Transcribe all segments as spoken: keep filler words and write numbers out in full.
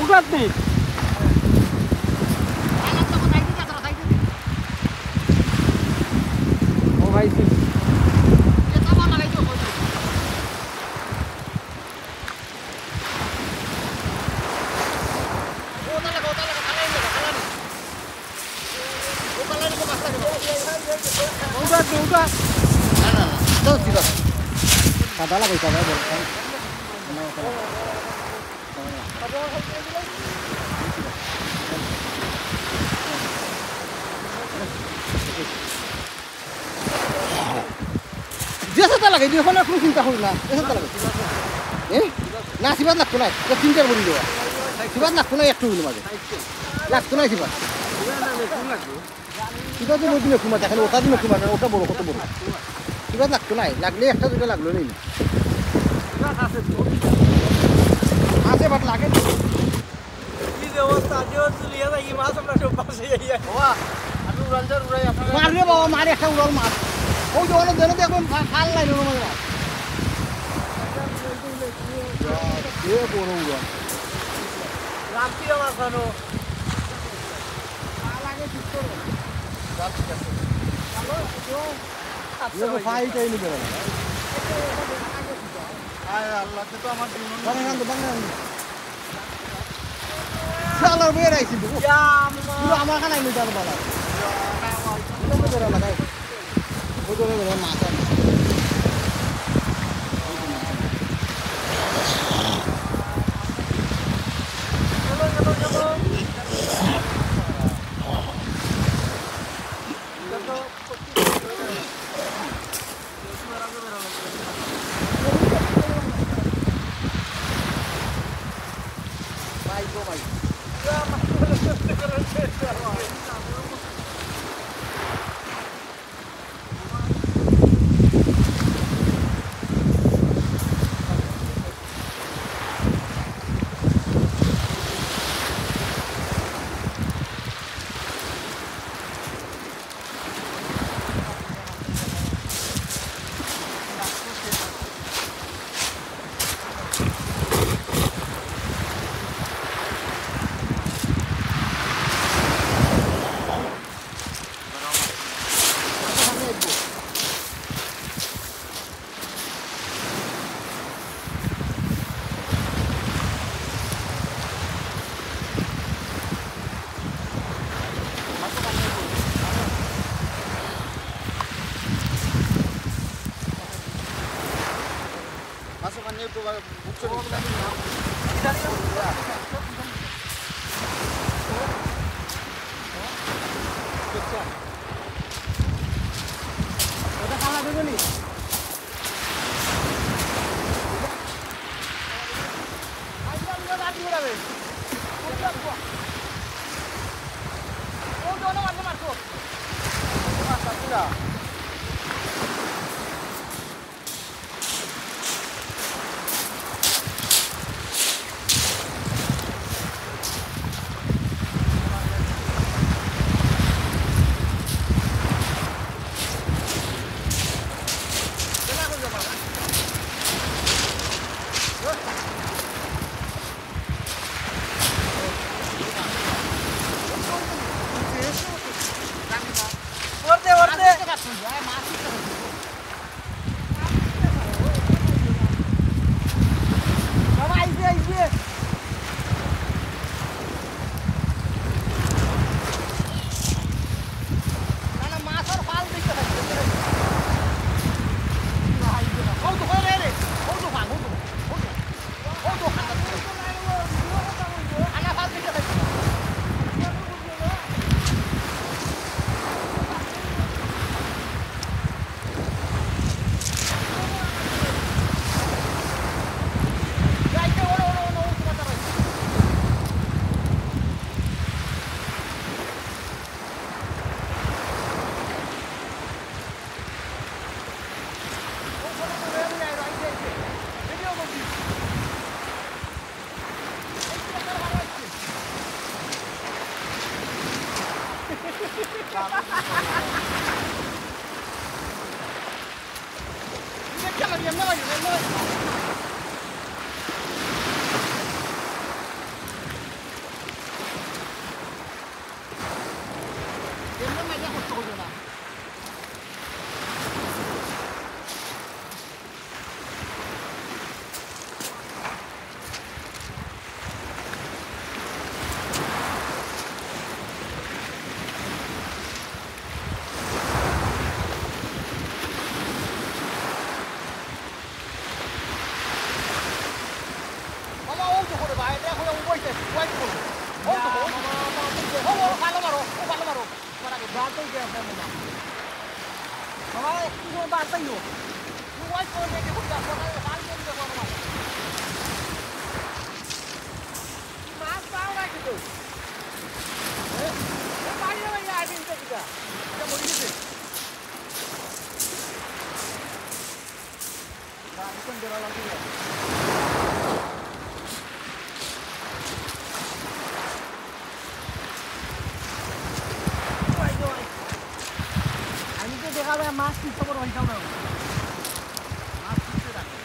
বাদ নেই। ও ভাই, তুই উঠা, উঠা। না, না, না, তো ঠিক আছে। সাদা লাগাই, সাদা বল। যে সাদা লাগাই, তুই এখন আর কোনো চিন্তা করিস না, যে সাদা লাগাই। এ? না, সিবাত লাগতো না, এটা তিনটার বলি দেওয়া। সিবাত লাগতো না, একটু হইল মাঝে। লাগতো না সিবাত। সিবাত তো বই দিলে খুব মাঝে, খালি ওটা দিলে খুব মাঝে, ওটা বড়, কত বড়। সিবাত লাগতো না, লাগলে একটা দুইটা লাগলো নেই। আছে, but লাগে না। কি যে অবস্থা, যে অবস্থা লিয়া যায়, এই মাছ আমরা সব পাশে যাই। বাবা, আমি উড়াল জাল উড়াই, আপনারা মার রে বাবা, মার একটা উড়াল মার। ওই যে অনেক জনে দেখবেন, ফা-, ফাল লাইন ওর মাঝে মার। এ বড় উড়াল। রামপিয়া মাছ আনো। যা, ঠিক আছে। আচ্ছা, এ তো ভাই। ফাইটাই নিবে না। আয় আল্লাহ, তে তো আমার জীবন। বাংলা গান তো, বাংলা গান তো। শালা বের আইছি তো। ইয়া আল্লাহ। পুরো আমার খানায় নিয়ে যাবে বাবা। ইয়া আল্লাহ। পুরো বের আলাদা। ওই তো বের মাছ আছে। Wait করো। ও তো, ও তো। ও, ও, ভালো মারো, ও ভালো মারো। তোমার আগে। বাদ হয়ে গেছে, মামা। মামা, একটু সময় বাদ পাইও। তুই wait করো, দেখে বুঝা, কোথায় লাল মেরে দেবো, মামা। মাছ পাও না কিন্তু। এ, এ, বাইরে বাইরে আগে এটা কিটা? এটা মরে গেছে। আমি তো দেখা যায় মাছ কি খবর হইতাম না। মাছ তুলতে থাকে।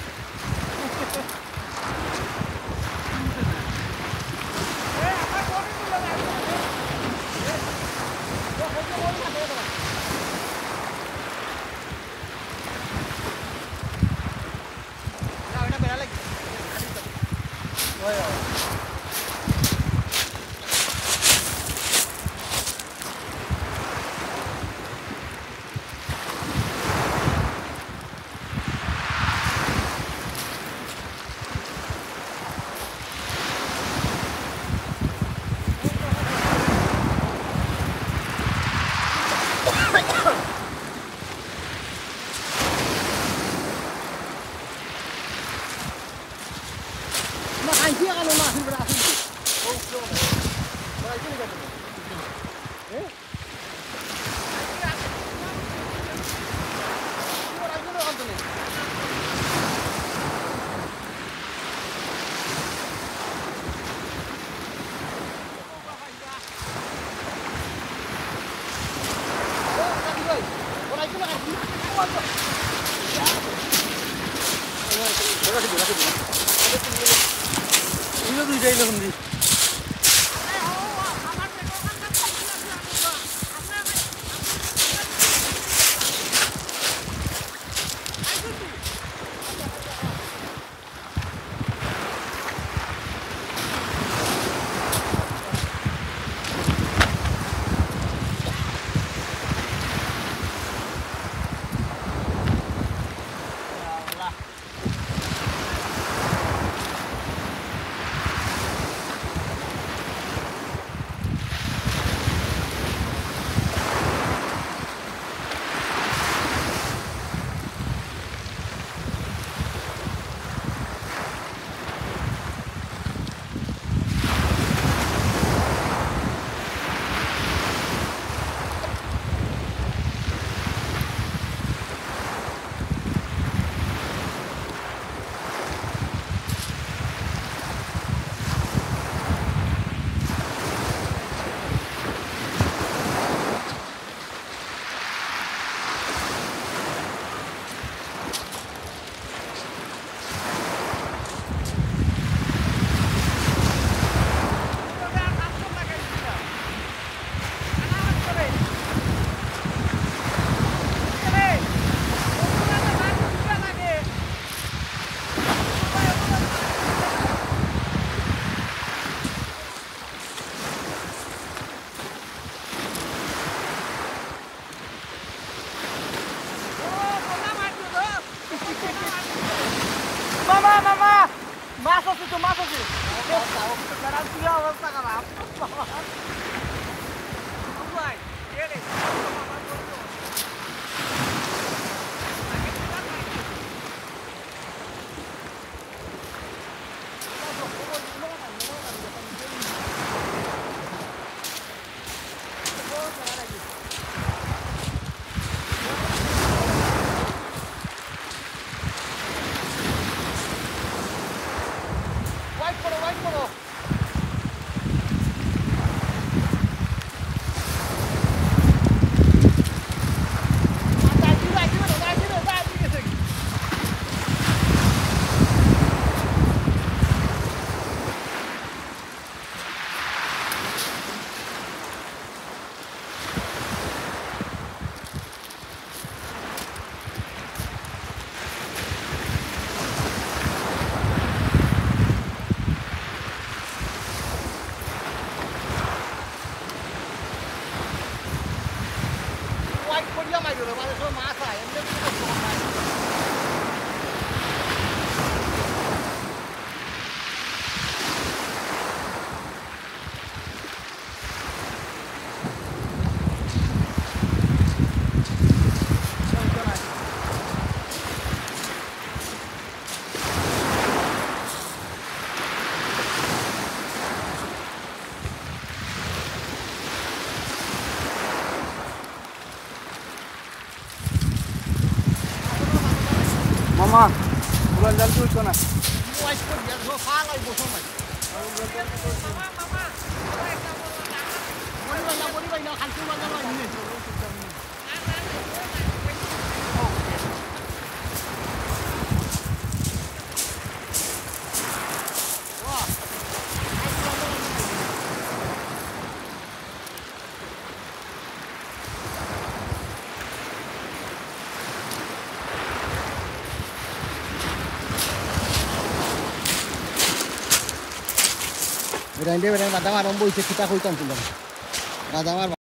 মামা, মামা, মাছ আছে তো, মাছ আছে। বেড়া তুই অবস্থা খারাপ। মা, পুরান জাল তুলছো না? বেটাইন দে, বেটাইন বাদাম আরম্ভ হইছে, কিতা কইতাম তুলে। বাদাম আর